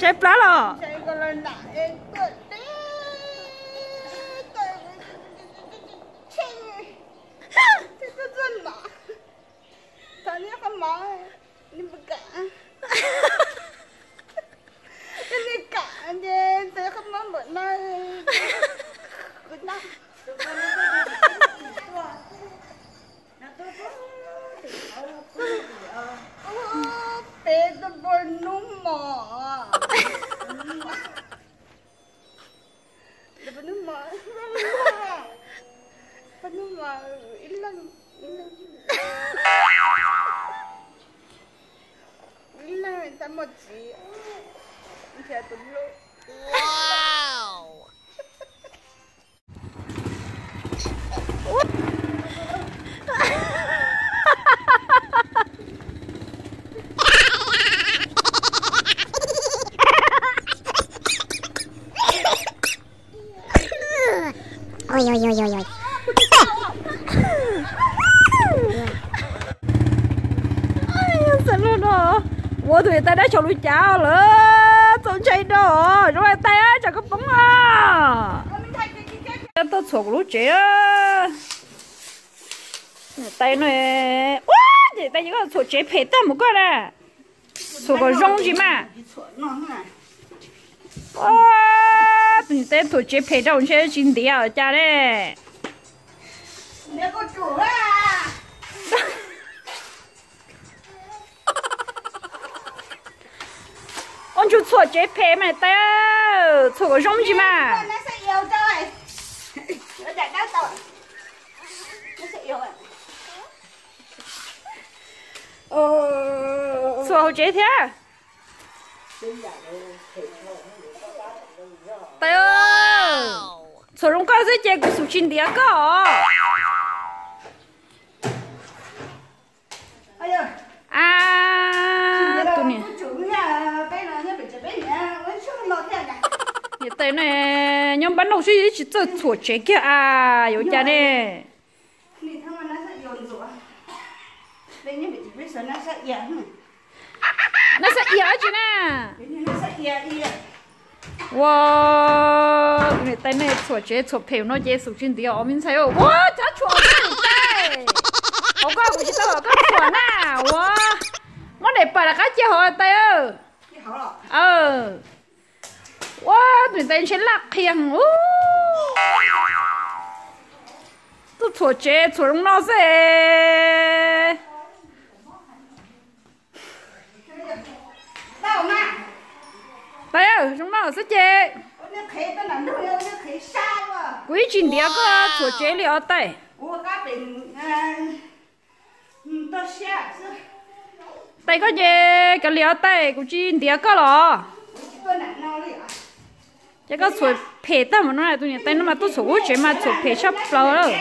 Saib plab los. Peb tus poj hnub mos. Poj hnub mos, poj hnub mos ib leeg, ib leeg, ib leeg txhob muaj txiv, nrhiav tus hlub. Xav luag no, ua tus niam tais dab xyaum lus cav lawm, txaus ntshai rau, zoo li tais tsam koj poob os. Tuaj txhuam kuv lub tsev. Niam tais no, ua, niam tais koj txhuam tsev phem tag mus koj na. Txhuam kom zoo tsis mas. Ua, tus niam tais txhuam tsev phem rau ntshe tsis ntiav cas ne. Ua ntsuj txhuam tsev phem mas tais, txhuam kom zoo tsis mas. Txhuam hauv tsev thiab. Tais, txhuam zoo koj xwb ces kuv xub tsis ntiav koj os. A, tus niam, niam tais no nyob npab noj xwb tsis txawj txhuam tsev kiag a, yuav cas ne. Nab xab ia dab tsi na. Ua, tus niam tais nej txhuam tsev txhuam phem no ces xub tsis ntiav os me ntxhais. Ua, cov tshuam niam tais, hauv koj kuv tsis tau kom koj txhuam na. Ua, muab daim pam rov qab cia hauv tais. Ua, tus niam tais ntshe laj qhia. Tuaj txhuam tsev txhuam zoo no xwb. Tais, zoo no xwb ces kuv ib tsis ntiav koj txhuam tsev li os tais. Tais koj ces kav liam os tais, kuv tsis ntiav koj los. Ces koj txhuam phem tag mus no, tus niam tais no mas tuaj txhuam kuv tsev mas txhuam phem tshaj plaws lawm.